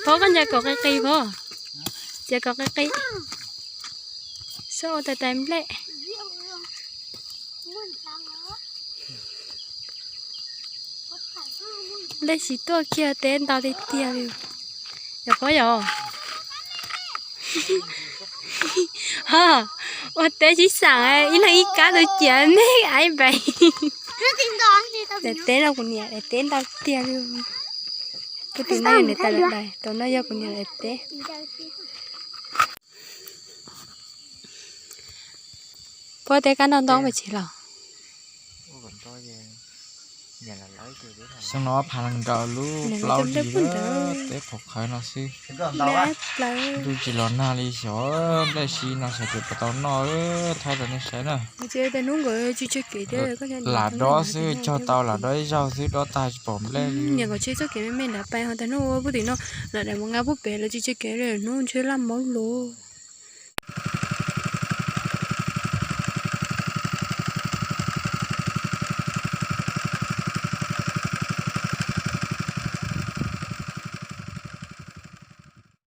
Koj ncaws kom qis qis pov, ncaws kom qis qis, xub ua tais tais nplej. Nplej tsis tuaj kiag teb ntau tiag tiag li. Yog pov yog, ho, ua teb tsis xaam, ib leeg ib kab tus ciav me aib npaim. Daim teb no kuv niam daim teb ntau tiag li. Puag tim no yog niam tais lawv daim, tus no yog kuv niam daim teb. Puab teb kab nroj nto mas tsis los. Xyoo no pha leej nraum lub plaub hlis teb phaum qhawv no xwb. Ntuj tsis los nag li xyov, nplej sib no xyov ces puas tau noj, thaij rau nej saib na. Lam dob xwb, cog tau lam dob ib zaug xwb, dob tag tsis pom nplej li. Niam kom tseg txoj kev me me nrad pais ho tag hnub puag tim no lam daim mus nqa puag pem lawv tsis tseg kev li, hnub ntshe laj maub lug.